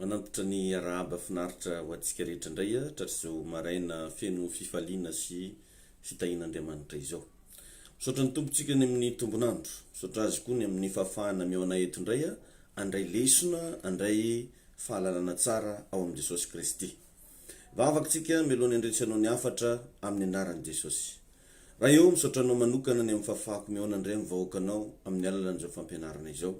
Manantitra ny arahaba finaritra ho antsika rehetra indray tratr'izao maraina feno fifaliana sy fitahian'Andriamanitra izao. Misaotra ny Tompontsika ny amin'ny tombon'andro. Misaotra Azy koa ny amin'ny fahafahana mihaona eto indray handray lesona, handray fahalalana tsara ao amin'i Jesosy Kristy. Vavaka tsika mialoha ny handrenesanao ny hafatra amin'ny anaran'i Jesosy. Ray ô, misaotra Anao manokana ny amin'ny fahafahako mihaona indray amin'ny vahoakanao amin'ny alalan'izao fampianarana izao.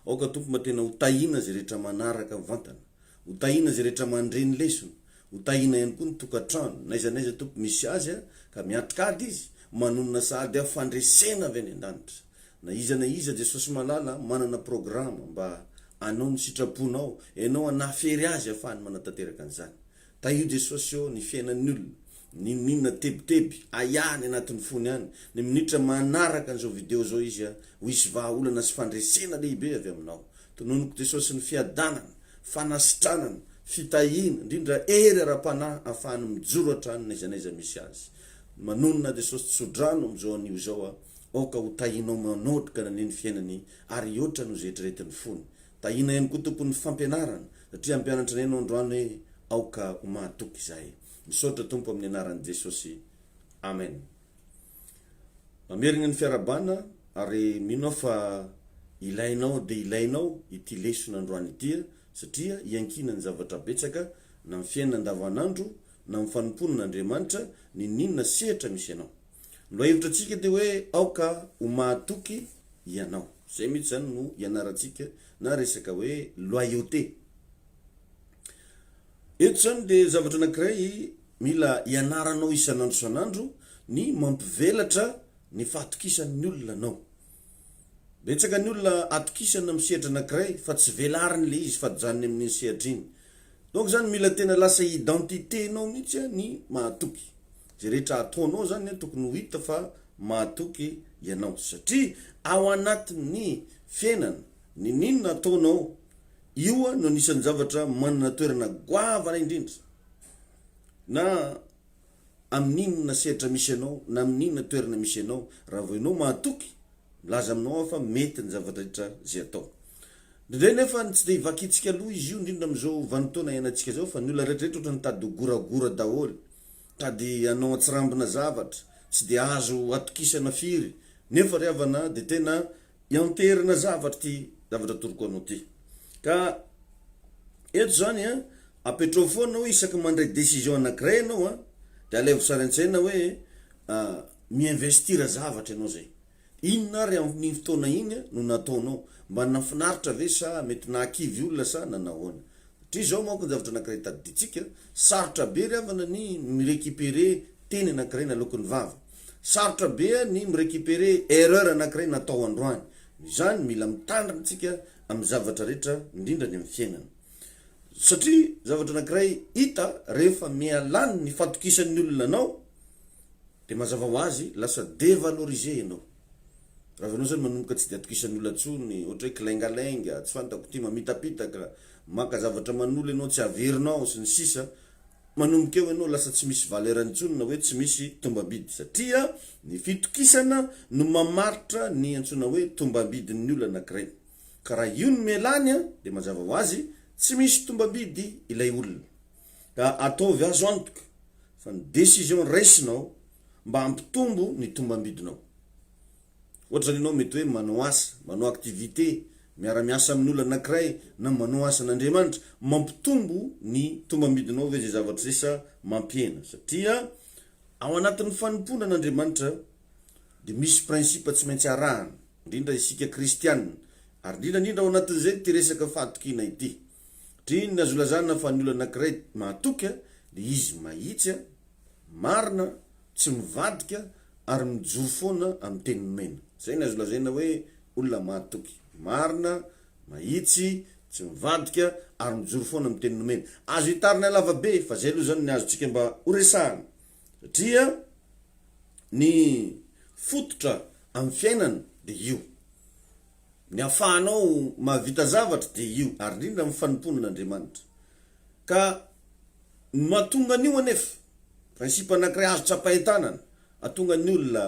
Aoka Tompo mba tena ho tahiana izay rehetra manaraka mivantana, ho tahiana izay rehetra mandre ny lesona, ho tahiana ihany koa ny tokantrano, n'aiza n'aiza Tompo misy azy ka miatrika ady izy, manonona sahady aho fandresena avy any an-danitra. Na iza na iza Jesosy malala manana programa mba anao ny sitraponao, Ianao hanafery azy ahafahany manatanteraka an'izany. Tahio Jesosy ô ny fiainan'ny olona, n'inon'inona tebiteby, ahiahy any anatin'ny fony any, ny minitra manaraka an'izao video izao izy a, ho hisy vahaolana sy fandresena lehibe avy aminao. Tononiko Jesosy ny fiadanana, fanasitranana, fitahiana, indrindra hery ara-panahy ahafahany mijoro hatrany n'aiza n'aiza misy azy. Manonona Jesosy tsodrano amin'izao anio izao aho, aoka ho tahinao manotrika anie ny fiainany ary hihoatra noho izay eritreretin'ny fony. Tahiana ihany koa Tompo ny fampianarana satria hampianatra anay Ianao androany hoe aoka ho mahatoky izahay. Misaotra Tompo amin'ny anaran'i Jesosy. Amen. Mamerina ny fiarahabana ary mino aho fa ilainao dia ilainao ity lesona androany ity satria iankinan'ny zavatra betsaka na amin'ny fiainana andavanandro na amin'ny fanompoana an'Andriamanitra n'inon'inona sehatra misy anao. Ny lohahevitra antsika dia hoe aoka ho mahatoky ianao. Izay mihitsy izany no ianarantsika na resaka hoe loyauté. Eto izany dia zavatra anankiray mila ianaranao isan'andro isan'andro ny mampivelatra ny fahatokisan'ny olona anao. Betsaka ny olona atokisana amin'ny sehatra anankiray fa tsy velariny ilay izy fa ajanony amin'iny sehatra iny. Donc izany mila tena lasa identité-nao mihitsy ny mahatoky. Izay rehetra ataonao zany tokony ho hita fa mahatoky ianao satria ao anatin'ny fiainana ninoninona ataonao io no anisan'ny zavatra manana toerana goavana indrindra na amin'inona sehatra misy anao na amin'inona toerana misy anao raha vao ianao mahatoky milaza aminao aho fa mety ny zavatra rehetra izay atao. Indraindray nefa tsy dia ivakintsika loha izy io indrindra amin'izao vanim-potoana iainantsika izao fa ny olona rehetrarehetra ohatran'ny mitady ho goragora daholo. Tady hanao antsirambina zavatra, tsy dia azo atokisana firy, nefa ry havana dia tena ianterana zavatra ity zavatra atoroko anao ity. Ka eto zany an, apetrao foana hoe isaky mandray décision anakiray ianao an, dia alaivo sary an-tsaina hoe mi-investir zavatra ianao zay. Inona ary amin'iny fotoana iny no nataonao? Mba nafinaritra ve sa mety nahakivy olona sa nanahoana? Satria izao manko ny zavatra anankiray tadidintsika, sarotra be ry havana ny mi-recuperer teny anankiray naloaky ny vava. Sarotra be ny mi-recuperer erreur anankiray natao androany. Noho izany mila mitandrina isika amin'ny zavatra rehetra indrindra ny amin'ny fiainana. Satria zavatra anankiray hita rehefa mihalany ny fatokisan'ny olona anao, Dia mazava ho azy lasa devaloriser ianao. Raha vao ianao zany manomboka tsy dia atokisan'ny olona intsony, ohatra hoe kilaingalainga, tsy fantako ity, mamitapitaka, maka zavatra aman'olona ianao tsy averinao sy ny sisa, manomboka eo ianao lasa tsy misy valeur intsony na hoe tsy misy tombam-bidy satria ny fitokisana no mamaritra ny antsoina hoe tombam-bidin'ny olona anankiray. Ka raha io no mialany dia mazava ho azy tsy misy tombam-bidy ilay olona. Ka ataovy azo antoka fa ny décision raisinao mba hampitombo ny tombambidinao. Ohatra zany ianao mety hoe manao asa, manao activité, miara-miasa amin'ny olona anankiray na manao asan'Andriamanitra, mampitombo ny tombambidinao ve izay zavatra izay sa mampihena? Satria ao anatin'ny fanompoana an'Andriamanitra dia misy principe tsy maintsy arahana, indrindra isika kristiana, ary indrindra indrindra ao anatin'izay ity resaka fahatokiana ity. Satria ny azo ilazana fa ny olona anankiray mahatoky dia izy mahitsy, marina, tsy mivadika ary mijoro foana amin'ny teny nomena. Izay ny azo lazaina hoe olona mahatoky. Marina, mahitsy, tsy mivadika ary mijoro foana amin'ny teny nomena. Azo hitarina lava be fa izay aloha izany ny azontsika mba horesahana. Satria ny fototra amin'ny fiainana dia io. Ny ahafahanao mahavita zavatra dia io, ary indrindra amin'ny fanompoana an'Andriamanitra. Ka ny mahatonga an'io anefa, principe anankiray azo tsapain-tanana, hahatonga ny olona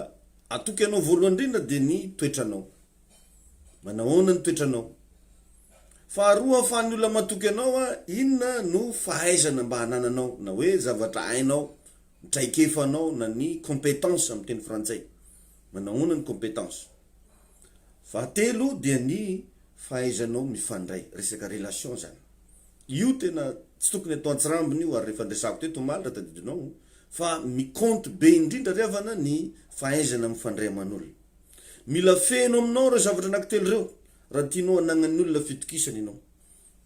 hatoky anao voalohany indrindra dia ny toetranao. Manahoana ny toetranao? Faharoa ahafahan'ny olona matoky anao, inona no fahaizana mba anananao na hoe zavatra hainao, ny traikefanao na ny compétence amin'ny teny frantsay. Manahoana ny compétence. Fahatelo dia ny fahaizanao mifandray, resaka relation zany. Io tena tsy tokony atao antsirambina io ary rehefa niresahako teto omaly raha tadidinao fa mi-compte be indrindra ry havana ny fahaizana mifandray aman'olona. Mila feno aminao ireo zavatra anankitelo ireo raha tianao hanagnan'ny olona fitokisana ianao.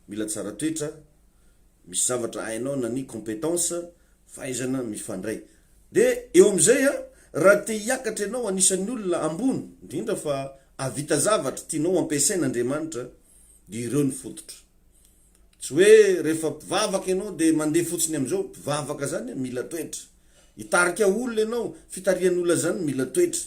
Mila tsara toetra, misy zavatra hainao na ny compétence, fahaizana mifandray. Dia eo amin'izay an, raha te hiakatra ianao anisan'ny olona ambony, indrindra fa hahavita zavatra tianao hampiasain'Andriamanitra dia ireo ny fototra. Tsy hoe rehefa mpivavaka ianao dia mandeha fotsiny amin'izao, mpivavaka zany mila toetra. Hitarika olona ianao, fitarihan'olona zany mila toetra.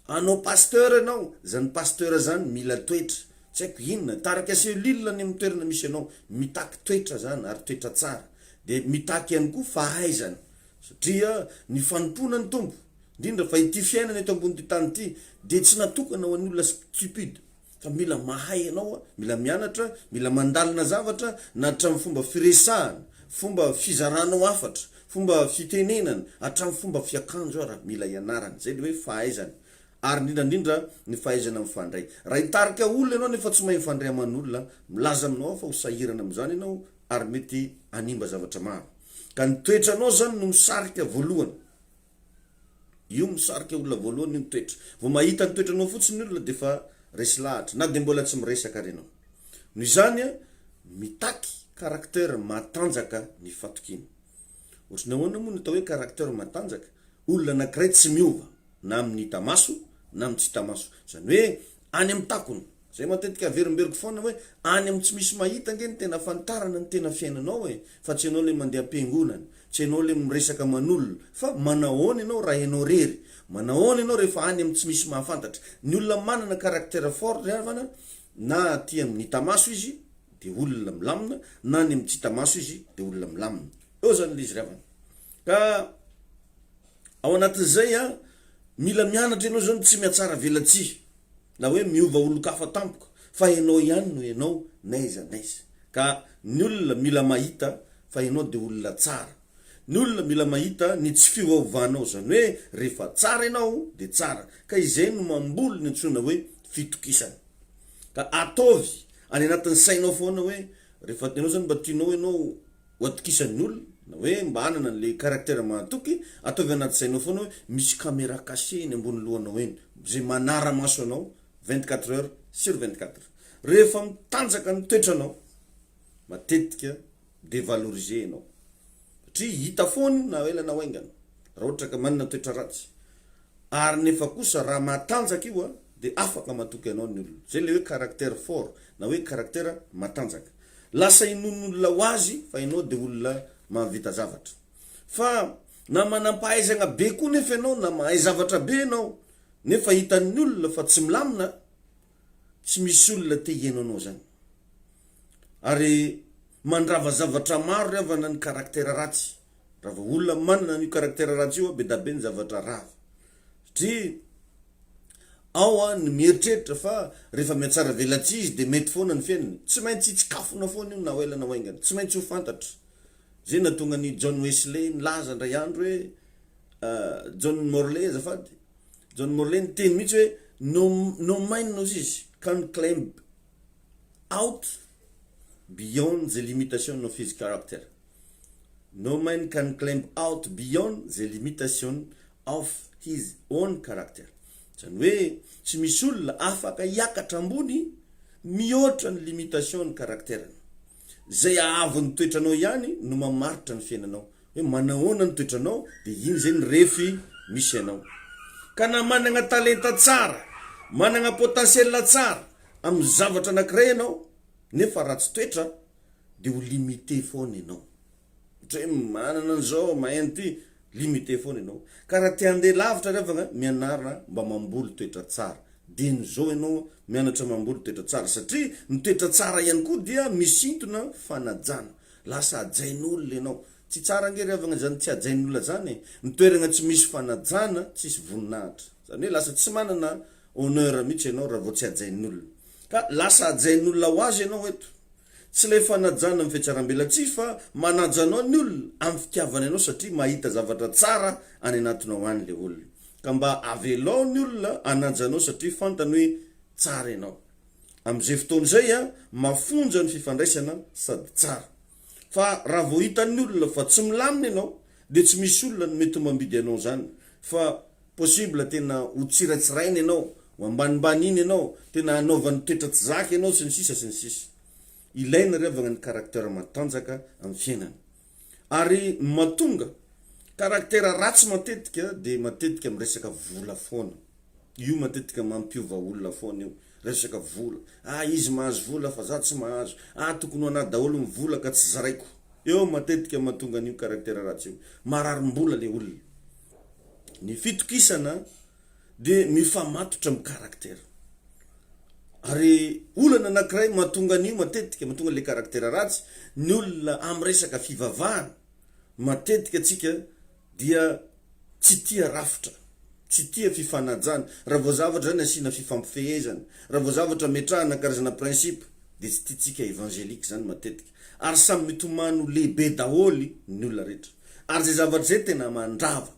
Hanao pasteur ianao, zany pasteur zany mila toetra. Tsy haiko inona, hitarika cellule any amin'ny toerana misy anao, mitaky toetra zany ary toetra tsara. Dia mitaky ihany koa fahaizana satria ny fanompoana ny Tompo, indrindra fa ity fiainana eto ambonin'ity tany ity dia tsy natokana ho an'ny olona stupide. Fa mila mahay ianao, mila mianatra, mila mandalina zavatra na hatramin'ny fomba firesahana, fomba fizaranao hafatra, fomba fitenenana, hatramin'ny fomba fiakanjo ara mila ianarana. Izay le hoe fahaizana. Ary indrindra indrindra ny fahaizana mifandray. Raha hitarika olona ianao nefa tsy mahay mifandray aman'olona, milaza aminao aho fa ho sahirana amin'izany ianao ary mety hanimba zavatra maro. Ka ny toetranao izany no misarika voalohany. Io misarika olona voalohany io ny toetra. Vao mahita ny toetranao fotsiny ny olona dia efa resy lahatra na dia mbola tsy miresaka ary ianao. Noho izany mitaky caractère matanjaka ny fatokiana. Ohatry ny ahoana moa ny atao hoe caractère matanjaka? Olona anankiray tsy miova na amin'ny hita maso na amin'ny tsy hita maso. Izany hoe any amin'ny takona. Zay matetika averimberiko foana hoe any amin'ny tsy misy mahita ange no tena afantarana ny tena fiainanao e, fa tsy ianao le mandeha am-piangonana, tsy ianao le miresaka aman'olona, fa manahoana ianao raha ianao rery, manahoana ianao rehefa any amin'ny tsy misy mahafantatra. Ny olona manana caractère fort ry havana na aty amin'ny hita maso izy dia olona milamina, na any amin'ny tsy hita maso izy dia olona milamina. Eo zany le izy ry havana. Ka ao anatin'izay an, mila mianatra ianao zany tsy mihatsara velatsihy. na hoe miova olon-kafa tampoka fa ianao ihany no ianao n'aiza n'aiza. Ka ny olona mila mahita fa ianao dia olona tsara. Ny olona mila mahita ny tsy fiovaovanao, izany hoe rehefa tsara ianao dia tsara. Ka izay no mamboly ny antsoina hoe fitokisana. Ka ataovy any anatin'ny sainao foana hoe rehefa ianao izany mba tianao ianao ho atokisan'ny olona, na hoe mba hanana an'ilay caractère mahatoky, ataovy anaty sainao foana hoe misy caméra cachée eny ambony lohanao eny, izay manara-maso anao 24 heures sur 24. Rehefa mitanjaka ny toetranao, matetika devaloriser ianao. Satria hita foana io na ela na ho haingana, raha ohatra ka manana toetra ratsy. Ary nefa kosa raha matanjaka io a, dia afaka matoky anao ny olona. Zay le hoe caractère fort na hoe caractère matanjaka. Lasa inoan'olona ho azy fa ianao dia olona mahavita zavatra. Fa na manampahaizagna be koa nefa ianao na mahay zavatra be ianao nefa hitan'ny olona fa tsy milamina, tsy misy olona te hihaino anao zany. Ary mandrava zavatra maro ry havana ny caractère ratsy. Raha vao olona manana an'io caractère ratsy io bedabe ny zavatra rava. Satria ao an ny mieritreritra fa rehefa mihatsara velatsihy izy dia mety foana ny fiainany. Tsy maintsy hitsikafona foana io na ho ela na ho haingana. Tsy maintsy ho fantatra. Izay nahatonga an'i John Wesley nilaza indray andro hoe John Morley azafady, John Morley niteny mihitsy hoe no no man hozy izy can climb out beyond the limitation of his character. No man can climb out beyond the limitation of his own character. Izany hoe tsy misy olona afaka hiakatra ambony mihoatra ny limitation ny caractère-ny. Izay hahavon'ny toetranao ihany no mamaritra ny fiainanao. Hoe manahoana ny toetranao dia iny izay ny refy misy anao. Ka na managna talenta tsara, managna potentiel tsara amin'ny zavatra anankiray ianao nefa ratsy toetra dia ho limité foana ianao. Ohatra hoe manana an'izao, mahay an'ity, limité foana ianao. Ka raha te handeha lavitra ry havagna, mianara mba mamboly toetra tsara. Dieny izao ianao mianatra mamboly toetra tsara satria ny toetra tsara ihany koa dia misintona fanajana. Lasa hajain'olona ianao. Tsy tsara ange ry havagna izany tsy hajain'olona izany e. Ny toeragna tsy misy fanajana tsisy voninahitra. Izany hoe lasa tsy manana honneur mihitsy ianao raha vao tsy hajain'olona. Ka lasa hajain'olona ho azy ianao eto. Tsy ilay fanajana amin'ny fihatsarambelatsihy fa manaja anao ny olona amin'ny fitiavany anao satria mahita zavatra tsara any anatinao any ilay olona. Ka mba avelao ny olona hanaja anao satria fantany hoe tsara ianao. Amin'izay fotoana izay mafonja ny fifandraisana sady tsara. Fa raha vao hitan'ny olona fa tsy milamina ianao dia tsy misy olona no mety ho mambidy anao izany fa possible tena ho tsiratsiraina ianao, ho ambanimbaniana ianao, tena hanaovany toetra tsy zaka ianao sy ny sisa sy ny sisa. Ilaina ry havagna ny caractère matanjaka amin'ny fiainana. Ary ny mahatonga caractère ratsy matetika dia matetika miresaka vola foana. Io matetika mampiova olona foana io, resaka vola. Ah izy mahazo vola fa za tsy mahazo. Ah tokony ho anah daholo ny vola ka tsy zaraiko. Eo matetika mahatonga an'io caractère ratsy io. Mararim-bola le olona. Ny fitokisana dia mifamatotra amin'ny caractère. Ary olana anakiray mahatonga an'io matetika, mahatonga le caractère ratsy, ny olona amin'ny resaka fivavahana, matetika tsika dia tsy tia rafitra, tsy tia fifanajana, raha vao zavatra zany asiana fifampifehezana, raha vao zavatra ametrahana karazana principe dia tsy tiantsika evangelique zany matetika, ary samy mitomany ho lehibe daholo ny olona rehetra, ary zay zavatra zay tena mandrava,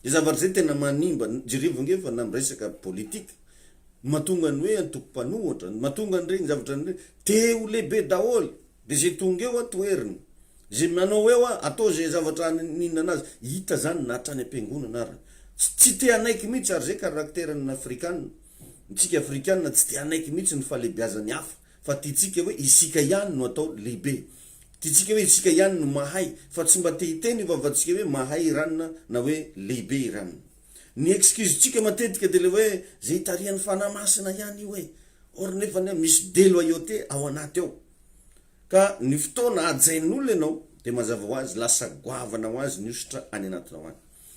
zay zavatra zay tena manimba, jerevo ange fa na miresaka politique, ny mahatonga ny hoe antoko mpanohatra, ny mahatonga an'ireny zavatra ireny, te ho lehibe daholo, De ze tonga eo a toheriny, ze manao eo a atao ze zavatra haninona anazy, hita zany na hatrany am-piangonana ara, tsy te hanaiky mihitsy ary zay caractère ny afrikana, ntsika afrikana tsy te hanaiky mihitsy ny fahalebiazan'ny hafa fa tiantsika hoe isika ihany no atao lehibe, tiantsika hoe isika ihany no mahay fa tsy mba te hiteny io vavantsika hoe mahay i ranona na hoe lehibe i ranona. Ny excuse-tsika matetika de le hoe ze itarihan'ny fanahy masina ihany io e, or nefa anie misy deloyauté ao anaty ao. Ka ny fotoana hajain'olona ianao dia mazava ho azy lasa goavana ho azy ny hosotra any anatinao any.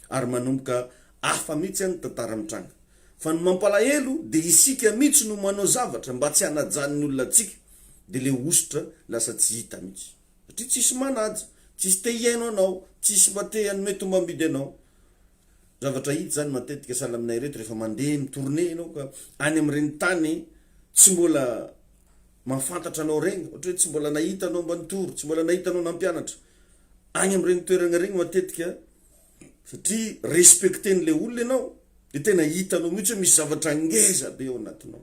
Ary manomboka hafa mihitsy any ny tantara mitranga. Fa ny mampalahelo dia isika mihitsy no manao zavatra mba tsy hanajan'ny olona antsika dia le hosotra lasa tsy hita mihitsy. Satria tsisy manaja, tsisy te hihaino anao, tsisy mba te hanome tombambidy anao. Zavatra hita izany matetika sahala aminay ireto rehefa mandeha mi-tourner ianao ka any amin'ireny tany tsy mbola mahafantatra anao regny, ohatra hoe tsy mbola nahita anao mba nitory, tsy mbola nahita anao nampianatra, agny amin'ireny toeragna regny matetika satria respecter-n'le olona ianao de tena hitanao mihitsy hoe misy zavatra ngeza be ao anatinao.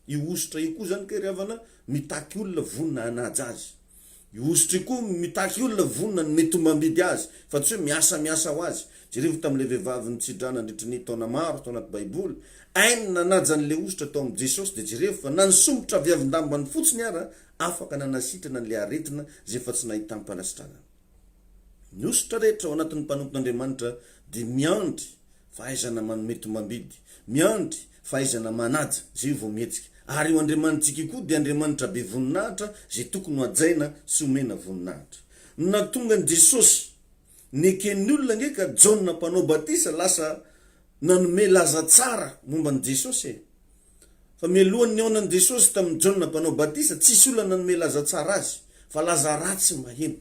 Io hosotra io koa zany kay ry havana mitaky olona vonona hanaja azy. Io hosotra io koa mitaky olona vonona hanome tombambidy azy fa tsy hoe miasa miasa ho azy. Jerevo tamin'ilay vehivavy nitsidra nandritry ny taona maro tao anaty baiboly, hainy ny nanaja an'ilay hosotra tao amin'i Jesosy dia jerevo fa na ny somotra avy avin-dambany fotsiny ara afaka nanasitrana an'ilay aretina izay efa tsy nahitam-panasitranana. Ny hosotra rehetra ao anatin'ny mpanompon'Andriamanitra dia miandry fahaizana manome tombambidy, miandry fahaizana manaja, izay io vao mihetsika. Ary io Andriamanitsika io koa dia Andriamanitra be voninahitra izay tokony ho hajaina sy homena voninahitra. Ny nahatonga an'i Jesosy neken'ny olona ange ka Jaona mpanao batisa lasa nanome laza tsara momba an'i Jesosy e. Fa mialohan'ny nihaonan'i Jesosy tamin'i Jaona mpanao batisa, tsisy olona nanome laza tsara azy, fa laza ratsy maheno.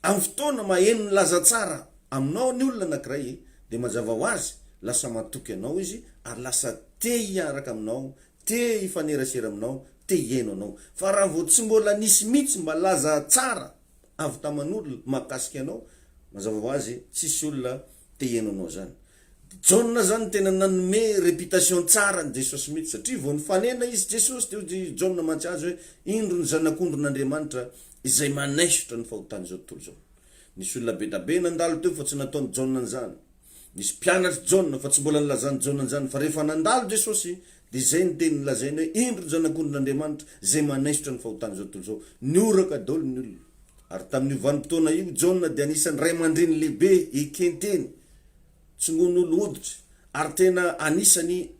Amin'ny fotoana maheno ny laza tsara aminao ny olona anankiray dia mazava ho azy lasa matoky anao izy ary lasa te hiaraka aminao, te hifanerasera aminao, te hihaino anao. Fa raha vao tsy mbola nisy mihitsy mba laza tsara avy taman'olona mahakasika anao, mazava ho azy tsisy olona te hihaino anao zany. Jaona zany tena nanome réputation tsara an'i Jesosy mihitsy satria vao nifanena izy Jesosy dia hoy Jaona mantsy azy hoe indro ny zanak'ondrin'Andriamanitra izay manaisotra ny fahotan'izao tontolo izao. Nisy olona be da be nandalo teo fa tsy nataon'i Jaona an'izany. Nisy mpianatr'i Jaona fa tsy mbola nilazan'i Jaona an'izany fa rehefa nandalo Jesosy dia izay ny teny nolazainy hoe indro ny zanak'ondrin'Andriamanitra izay manaisotra ny fahotan'izao tontolo izao. Nihoraka daholo ny olona. Ary tamin'io vanim-potoana io Jaona dia anisan'ny ray aman-dreny lehibe eken-teny. Tsongon'olo hoditra ary tena anisany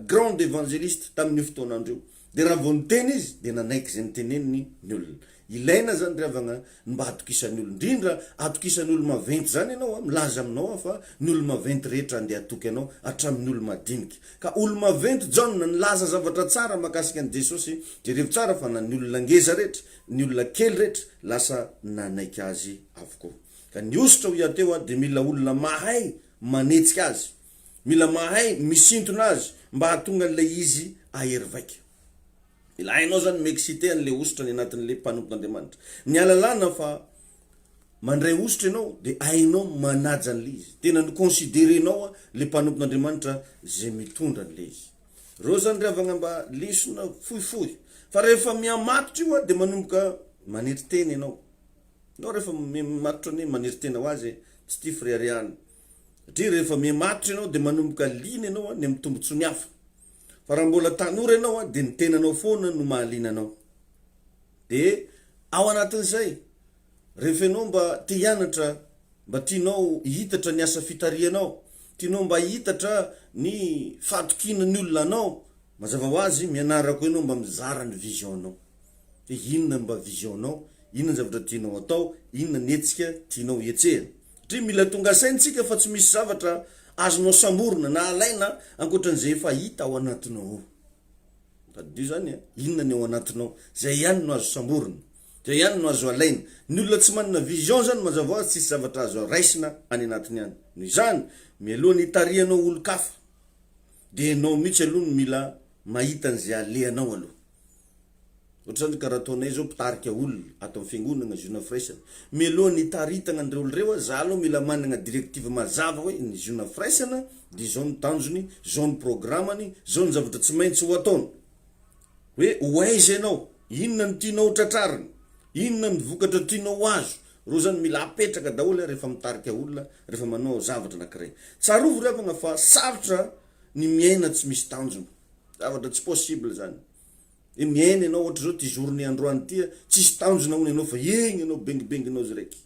grand evangeliste tamin'io fotoan'andro io. Dia raha vao niteny izy dia nanaiky izay noteneniny ny olona. Ilaina zany ry havagna ny mba hatokisan'ny olona. Indrindra atokisan'ny olo maventy zany ianao a, milaza aminao aho fa ny olo maventy rehetra andeha hatoky anao hatramin'ny olo madinika. Ka olo maventy Jaona nilaza zavatra tsara mahakasika an'i Jesosy, jerevo tsara fa na ny olona ngeza rehetra, ny olona kely rehetra lasa nanaiky azy avokoa. Ka ny hosotra hoy aho teo dia mila olona mahay manetsika azy, mila mahay misintona azy mba hahatonga an'ilay izy hahery vaika. Mila hainao zany mi-exciter an'le hosotra any anatin'le mpanompon'Andriamanitra. Ny ahalalana fa mandray hosotra ianao de hainao manaja an'le izy. Tena no-considerer-nao le mpanompon'Andriamanitra ze mitondra an'le izy. Reo zany ry havagna mba lesona fohifohy. Fa rehefa mihamatotra io de manomboka manetry tena ianao. Ianao rehefa mihamatotra anie manetry tena ho azy e, tsy tia fireharehana. Satria rehefa mihamatotra ianao de manomboka liana ianao ny amin'ny tombotsoa ny hafa. Fa raha mbola tanora ianao dia ny tenanao foana no mahaliana anao. Dia ao anatin'izay, rehefa ianao mba te hianatra, mba tianao hihitatra ny asa fitarihanao, tianao mba hihitatra ny fahatokiana ny olona anao, mazava ho azy mianara koa ianao mba mizara ny vision-nao. Hoe inona no mba vision-nao, inona ny zavatra tianao atao, inona ny hetsika tianao hetsehana. Satria mila tonga saina isika fa tsy misy zavatra azonao samborina na alaina ankoatran'izay efa hita ao anatinao ao. Tadidio izany a, inona ny ao anatinao, izay ihany no azo samborina, izay ihany no azo alaina. Ny olona tsy manana vision izany mazava ho azy tsisy zavatra azo raisina any anatiny any. Noho izany, mialoha ny hitarihanao olon-kafa dia ianao mihitsy aloha no mila mahita an'izay alehanao aloha. Ohatra zany karaha ataonay zao mpitarika olona ato am fiangonagna ziona firaisana, mialoha ny hitaritagna an'ireo olo reo za aloha mila managna directive mazava hoe ny ziona firaisana de zao ny tanjony, zao ny programany, zao ny zavatra tsy maintsy ho ataony, hoe ho aiza ianao, inona no tianao ho tratrarina, inona ny vokatra tianao ho azo, reo zany mila apetraka daholo rehefa mitarika olona, rehefa manao zavatra anakiray. Tsarovy ry havagna fa sarotra ny miaina tsy misy tanjona, zavatra tsy possible zany. Hoe miaina ianao ohatra zao ty journée androany ty a, tsisy tanjona hono ianao fa egny ianao bengibenginao izy raiky.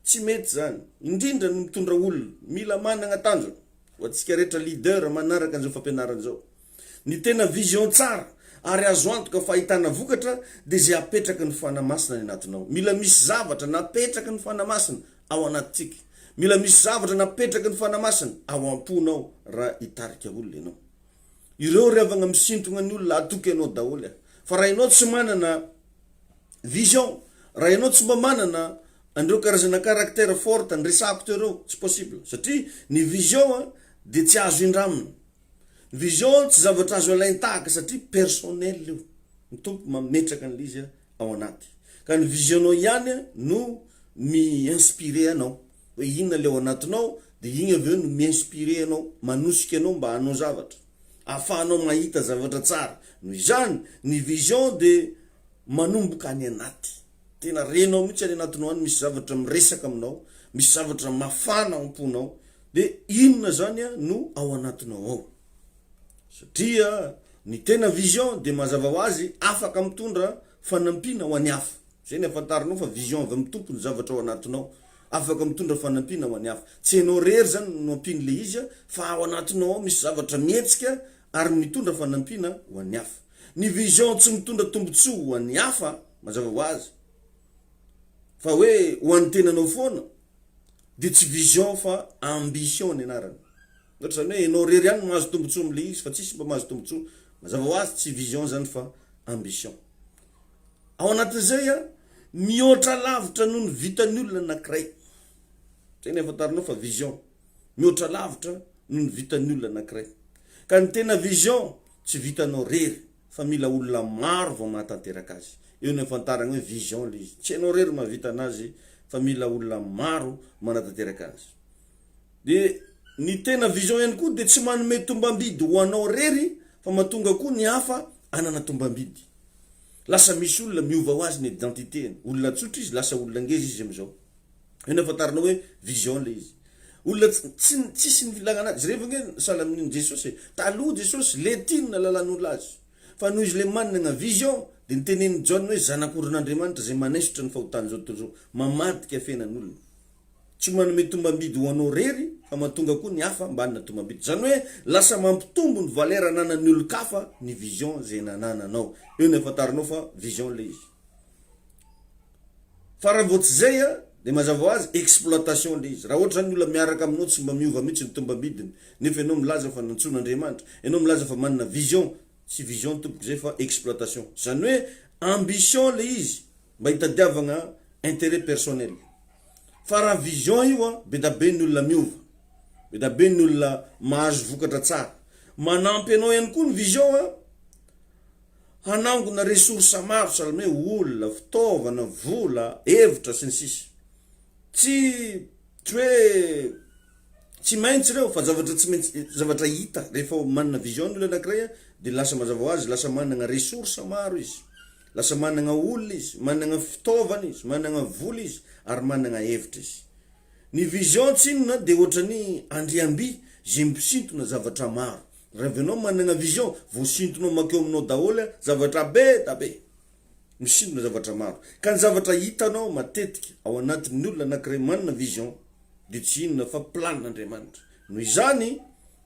Tsy mety zany. Indrindra ny mitondra olona, mila managna tanjona. Ho antsika rehetra leader manaraka an'izao fampianarana izao. Ny tena vision tsara ary azo antoka fa ahitana vokatra dia izay apetraky ny Fanahy Masina any anatinao. Mila misy zavatra napetraky ny Fanahy Masina ao anatintsika. Mila misy zavatra napetraky ny Fanahy Masina ao am-ponao raha hitarika olona ianao. Ireo ry havagna misintogna ny olona atoky anao daholo e. Fa raha ianao tsy manana vision, raha ianao tsy mba manana an'ireo karazana caractère forte niresahako teo ireo, tsy possible. Satria ny vision dia tsy azo indramina. Ny vision tsy zavatra azo alain-tahaka satria personnel io. Ny Tompo mametraka an'ilay izy ao anaty. Ka ny vision-nao ihany no mi-inspirer anao. Hoe inona le ao anatinao de igny avy eo no mi-inspirer anao, manosika anao mba hanao zavatra. Ahafahanao mahita zavatra tsara. Noho izany, ny vision de manomboka any anaty. Tena renao mihitsy any anatinao any misy zavatra miresaka aminao, misy zavatra mafana ao am-ponao. De inona zany no ao anatinao ao? Satria ny tena vision de mazava ho azy afaka mitondra fanampiana ho an'ny hafa. Zay ny ahafantaranao fa vision avy amin'ny Tompo ny zavatra ao anatinao. Afaka mitondra fanampiana ho an'ny hafa. Tsy ianao irery zany no ampiany le izy fa ao anatinao ao misy zavatra mihetsika ary mitondra fanampiana ho an'ny hafa. Ny vision tsy mitondra tombotsoa ho an'ny hafa mazava ho azy fa hoe ho an'ny tenanao foana dia tsy vision fa ambition ny anarany. Ohatra zany hoe ianao irery ihany no mahazo tombotsoa amle izy fa tsisy mba mahazo tombotsoa. Mazava ho azy tsy vision zany fa ambition. Ao anatin'izay a, mihoatra lavitra noho ny vitan'ny olona anankiray. Zay ny ahafantaranao fa vision. Mihoatra lavitra noho ny vitan'ny olona anankiray. Ka ny tena vision tsy vitanao rery fa mila olona maro vao mahatanteraka azy. Eo ny ahafantarana hoe vision le izy. Tsy ianao rery mahavita anazy fa mila olona maro manatanteraka azy. De ny tena vision ihany koa de tsy manome tombambidy ho anao rery fa mahatonga koa ny hafa hanana tombambidy. Lasa misy olona miova ho azy ny identité-ny. Olona tsotra izy lasa olona ngeza izy amizao. Eo no ahafantaranao hoe vision le izy. Olona tsy tsisy ny filagna anazy. Jereo ange sahala amin'i Jesosy e. Taloha Jesosy le tiany nalalan'olona azy. Fa noho izy le managna vision de nitenenin'i Jaona hoe zanak'ondrin'Andriamanitra izay manaisotra ny fahotan'izao tontolo izao. Mamadika fiainan'olona. Tsy manome tombambidy ho anao rery fa mahatonga koa ny hafa mba hanana tombambidy. Izany hoe lasa mampitombo ny valeur ananan'ny olon-kafa ny vision izay nanananao. Eo no ahafantaranao fa vision ilay izy. Fa raha vao tsy izay dia mazava ho azy exploitation ilay izy. Raha ohatra izany ny olona miaraka aminao tsy mba miova mihitsy ny tombambidiny nefa ianao milaza fa nantsoin'Andriamanitra, ianao milaza fa manana vision, tsy vision tompoko izay fa exploitation. Izany hoe ambition ilay izy mba hitadiavagna intérêt personnel. Fa raha vision io an, be da be ny olona miova, be da be ny olona mahazo vokatra tsara. Manampy anao ihany koa ny vision an, Hanangona ressources maro sahala amin'ny hoe olona, fitaovana, vola, hevitra sy ny sisa. Tsy tsy hoe tsy maintsy ireo fa zavatra tsy maintsy zavatra hita rehefa manana vision ny olona anankiray dia lasa mazava ho azy lasa manana ressources maro izy. Lasa manana olona izy, manana fitaovana izy, manana vola izy ary manana hevitra izy. Ny vision tsinona dia ohatran'ny andriamby izay mpisintona zavatra maro. Raha vao ianao manana vision, voasintonao mankeo aminao daholo zavatra be da be. Misintona zavatra maro. Ka ny zavatra hitanao matetika ao anatin'ny olona anankiray manana vision dia tsy inona fa planin'Andriamanitra. Noho izany,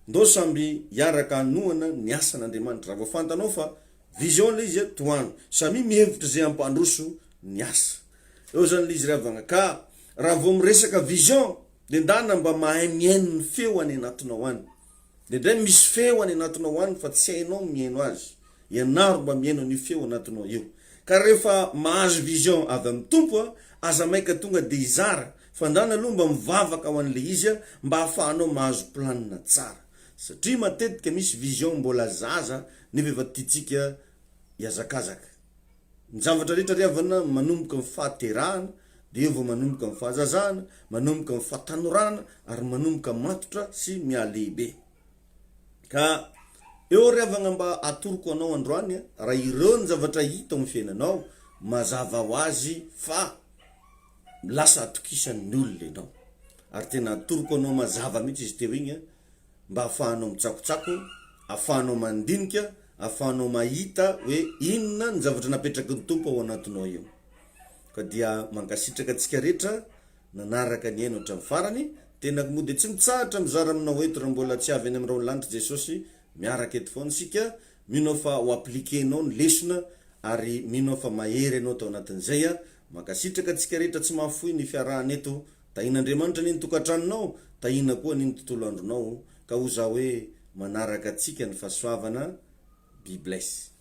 ndao samby hiaraka hanohana ny asan'Andriamanitra. Raha vao fantanao fa vision ilay izy, tohano. Samia mihevitra izay hampandroso ny asa. Eo zany ilay izy ry havagna. Ka raha vao miresaka vision dia ndana mba mahay mihaino ny feo any anatinao any. Indraindray misy feo any anatinao any fa tsy hainao ny mihaino azy. Ianaro mba mihaino an'io feo anatinao io. Ka rehefa mahazo vision avy amin'ny Tompo a, aza maika tonga dia hizara fa ndana aloha mba mivavaka ho an'ilay izy a, mba ahafahanao mahazo planina tsara. Satria matetika misy vision mbola zaza nefa efa tiantsika hihazakazaka. Ny zavatra rehetra ry havana manomboka amin'ny fahaterahana, dia eo vao manomboka amin'ny fahazazana, manomboka amin'ny fahatanorana ary manomboka matotra sy mihalehibe. Ka eo ry havana mba atoroko anao androany raha ireo ny zavatra hita ao amin'ny fiainanao, mazava ho azy fa lasa atokisan'ny olona ianao. Ary tena atoroko anao mazava mihitsy izy teo igny mba afahanao mitsakotsako, afahanao mandinika, afahanao mahita hoe inona ny zavatra napetraky ny Tompo ao anatinao io. Ka dia mankasitraka antsika rehetra nanaraka ny haino hatramin'ny farany, tenako moa dia tsy mitsahatra mizara aminao eto raha mbola tsy avy any amin'ny rahon'ny lanitra Jesosy, miaraka eto foana isika, mino aho fa ho appliquer-nao ny lesona ary mino aho fa mahery ianao tao anatin'izay, mankasitraka antsika rehetra tsy mahafoy ny fiarahana eto Tahin'Andriamanitra anie ny tokantranonao, tahina koa anie ny tontolo andronao, ka ho za hoe manaraka antsika ny fahasoavana, be bless.